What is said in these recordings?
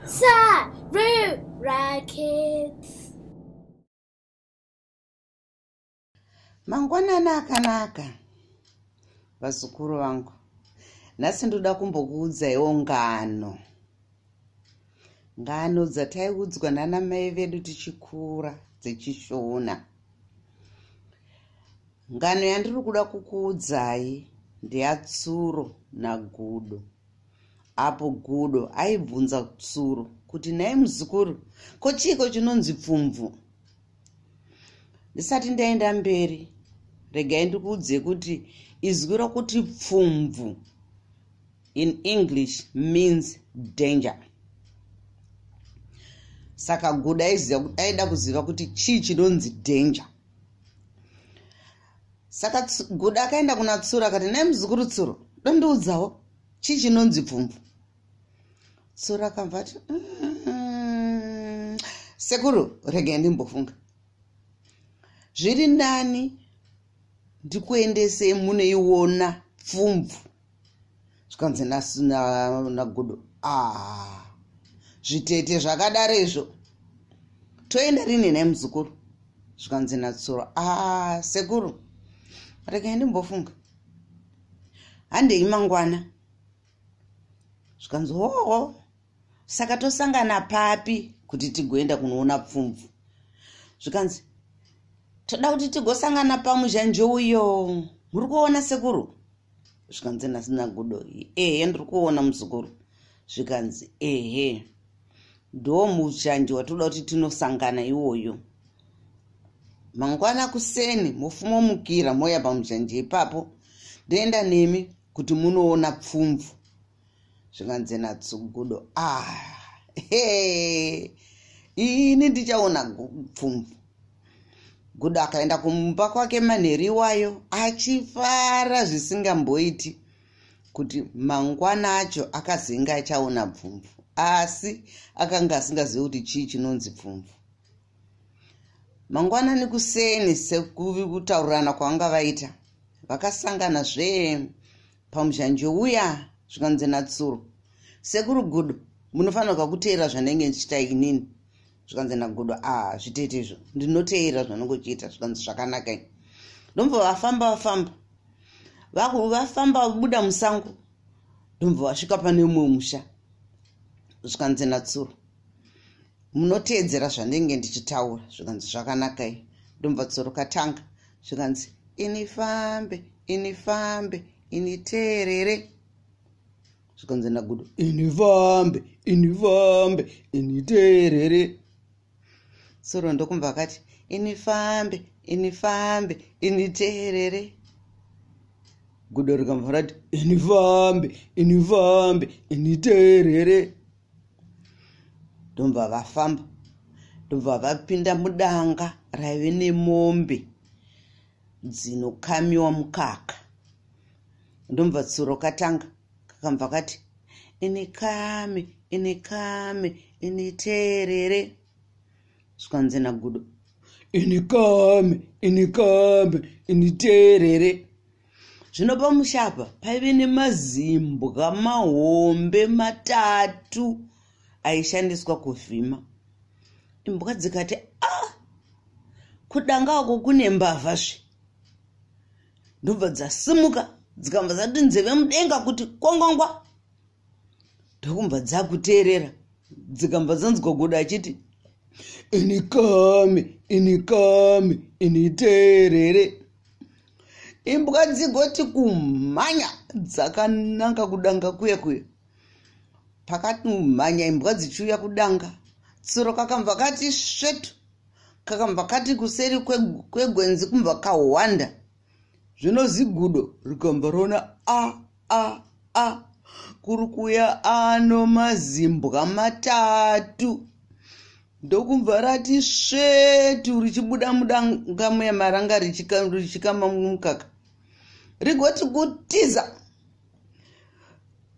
Sarura Kids. Mangwanani akanaka vazukuru vangu. Nhasi ndoda kumbokuudzaiwo ngano. Ngano dzataiudzwa nana mai vedu tichikura dzechishona. Ngano yandiri kuda kukuudzai ndeyaTsuro naGudo. Apo Gudo aibvunza Tsuro kuti nhai muzukuru, ko chiiko chinonzi pfumvu? Ndisati ndaenda mberi, regai ndikuudze kuti izwi rokuti pfumvu in English means danger. Saka Gudo aida kuziva kuti chii chinonzi danger. Saka Gudo akaenda kuna Tsuro akati nhai muzukuru Tsuro, dondiudzawo chii chinonzi pfumvu. Tsuro akabva ati sekuru regai ndimbofunga. Zviri nani ndikuendesei munoiona pfumvu. Zvikanzi naGudo, ah, zvitete zvakadaro izvo, toenda rini nhai muzukuru? Zvikanzi naTsuro, ah, sekuru regai ndimbofunga, handei mangwana. Zvikanzi hoho, saka tosangana papi kuti tigoenda kunoona pfumvu? Zvikanzi toda kuti tigosangana pamuzhanje uyo, muri kuona sekuru? Zvikanzi naGudo, ehe ndiri kuona muzukuru. Zvikanzi ehe, ndo muzhanje watoda kuti tinosangana iwoyo. Mangwana kuseni mofumomukira moya pamuzhanje ipapo, ndoenda nemi kuti munoona pfumvu. Zvikanzi naGudo, ah, he, ini ndichaona pfumvu. Gudo akaenda kumba kwake manheru iwayo achifara zvisingamboiti kuti mangwana acho akazenge achaona pfumvu, asi akanga asingazivi kuti chii chinonzi pfumvu. Mangwanani kuseni sekutaurirana kwavanga vaita, vakasangana zve pamuzhanje uya. Zvikanzi naTsuro, sekuru Gudo munofanirwa kuteera zvanenge ndichiita inini. Zvikanzi naGudo, ah, zvitete izvo, ndinoteera zvanenge uchiita. Zvikanzi zvakanaka. Ndomva vafamba vafamba, vafamba vabuda musango, ndomva vasvika pane mumwe musha. Zvikanzi naTsuro, munoteedzera zvandenge ndichitaura. Zvikanzi zvakanakai. Ndomva Tsuro katanga. Zvikanzi ini fambe, ini fambe, ini teerere. Zvikanzi naGudo, ini fambe, ini fambe, ini teerere. Tsuro ndokumva akati ini fambe, ini fambe, ini teerere. Gudo rikamva rati ini fambe, ini fambe, ini teerere. Ndomva vafamba, ndomva vapinda mudanga raive nemombe dzinokamiwa mukaka. Ndomva Tsuro katanga, kakambva kati ini kame, ini kame, ini teerere. Zvikanzi naGudo, ini kame, ini kame, ini teerere. Zvino pamusha apa paive nemazimbwa mahombe matatu aishandiswa kuvhima. Imbwa dzikati, ah, kudanga uko kune mbavha zve. Ndobva dzasimuka dzikabva dzati nzeve mudenga kuti kwangwangwa. Ndokumbva dzakuteerera, dzikabva dzanzwa Gudo achiti ini kame, ini kame, ini teerere. Imbwa dzigoti kumhanya dzakananga kudanga kuya kuya. Pakati mhanya imbwa dzichiuya kudanga, Tsuro kakambva kati svetu, kakambva kati kuseri kwegwenzi kumbva kahwanda. Zvino zigudo rikambva rona a a a, kuri kuya ano mazimbwa matatu. Ndokumbva rati svetu richibuda mudanga muya maranga richikama mukaka. Rigoti kutiza.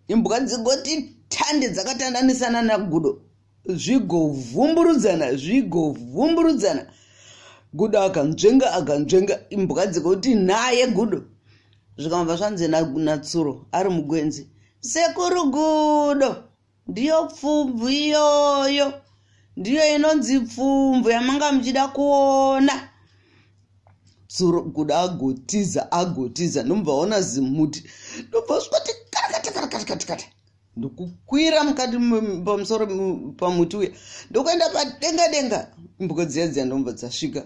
Imbwa dzigoti tande dzakatandanisana naGudo. Zvigovhumburudzana, zvigovhumburudzana. Gudo akanzvenga, akanzvenga, imbwa dzigoti naye Gudo. Zvikambva zvanzi naTsuro ari mugwenzi, sekuru Gudo, Ndiyo pfumvu iyoyo. Ndiyo inonzi pfumvu yamanga muchida kuona. Tsuro kuda agotiza agotiza ndomubva aona zimuti ndobva svoti karakata karakata katakata ndokukwira mukati pamusoro pamuti uya ndokuenda padenga denga imbwa dziya dziya ndomubva dzasvika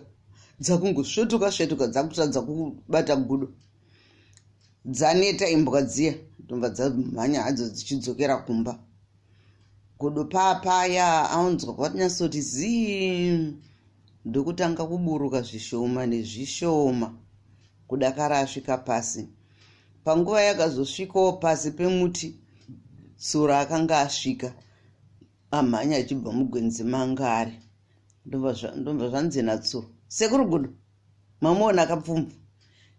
dzakungosvetuka svetuka dzakutadza kubata gudo dzaneta imbwa dziya ndobva dzamhanya hadzo dzichidzokera kumba gudo paapaya aunzwa kwatinyatsoti zii ndokutanga kuburuka zvishoma nezvishoma kudakara asvika pasi panguva yakazosvikawo pasi pemuti tsuro akanga asvika amhanya achibva mugwenzi manga ari ndobva zvanzi natsuro sekuru gudo mamuona kapfumvu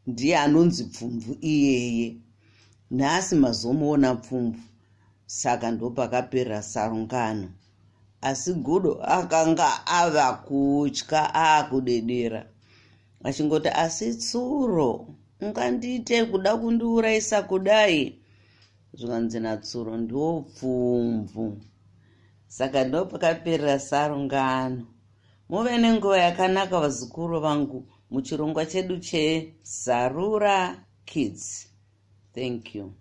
ndiye anonzi pfumvu iyeye nhasi mazomuona pfumvu saka ndopakaperera sarungano asi gudo akanga ava kutya akudedera achingoti asi tsuro ungandiite kuda kundiurayisa kudai zvikanzi natsuro ndiwo pfumvu saka ndopakaperera sarungano muve nenguva yakanaka vazukuru vangu muchirongwa chedu chezarura kids thank you